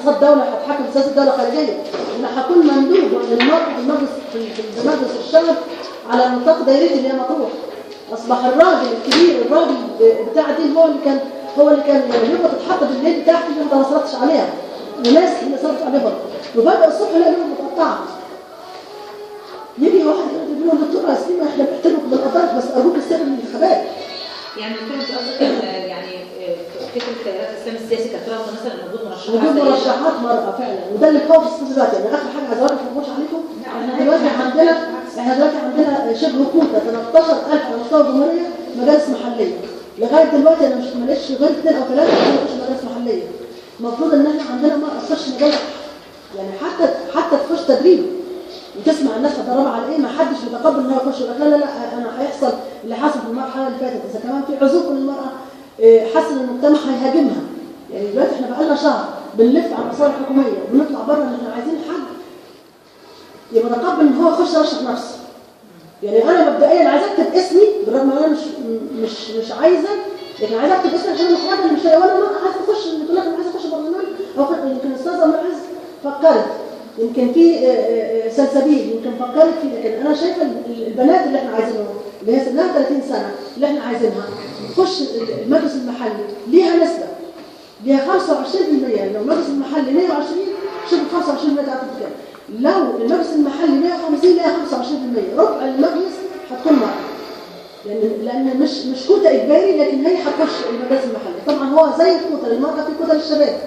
اقتصاد دولة، هتحكم في سياسة دولة خارجية، انا هكون مندوب للمراة في المجلس، في مجلس الشعب على نطاق دايرتي اللي هي مطروح. اصبح الراجل الكبير، الراجل بتاع دي هو اللي كان اليوم تتحط بالليل بتاعتي اللي انت ما صرفتش عليها، وناس اللي صرفت عليها، وفجاة الصبح الاقي اليوم متقطعه. يجي واحد يقول له دكتور سليمة احنا بنحترمك وبنقدرك، بس ارجوك استلم الانتخابات. يعني دكتور انت قصدك يعني فكرة تيارات الاسلام السياسي كانت رافضه مثلا وجود مرشحات؟ وجود مرشحات مرأة فعلا، وده اللي خوف دلوقتي. يعني اخر حاجة عايز اقول لكم، عليكم، احنا دلوقتي عندنا شبه كوتا 13000 على مستوى الجمهورية مجالس محليه. لغاية دلوقتي انا مش ما لقيتش غير اثنين او ثلاثة ما مجالس محليه. المفروض ان احنا عندنا ما تخش مجالس، يعني حتى تخش تدريب وتسمع الناس تدرب على ايه. ما حدش متقبل ان هو يخش، يقول لك لا لا لا، انا هيحصل اللي حصل في المرحلة اللي فاتت. اذا كمان في عزوف للمراة، حاسه ان المجتمع هيهاجمها. يعني دلوقتي احنا بقالنا شهر بنلف على المصالح الحكومية وبنطلع بره ان احنا عايزين حد يبقى متقبل ان هو يخش يرشح نفسه. يعني انا مبدئيا عايزه اكتب اسمي، بالرغم ان انا مش عايزه، لكن عايزه اكتب اسمي عشان انا محرجه اللي مش لاقيه ولا مرة عايزه اخش. تقول لك انا عايزه اخش برلمان، او يمكن الاستاذة معز فكرت، يمكن في سلسبيل يمكن فكرت في، لكن انا شايفه البنات اللي احنا عايزينهم، اللي هي سنها 30 سنة اللي احنا عايزينها تخش المجلس المحلي، ليها نسبه، ليها 25%. لو المجلس المحلي 120، شوف 25% بتاعت كام. لو المجلس المحلي 150، ليها 25%، ربع المجلس هتكون مرأة. لان مش كوتا اجباري، لكن هي هتخش المجلس المحلي. طبعا هو زي الكوتا للمرأة في كوتا للشباب.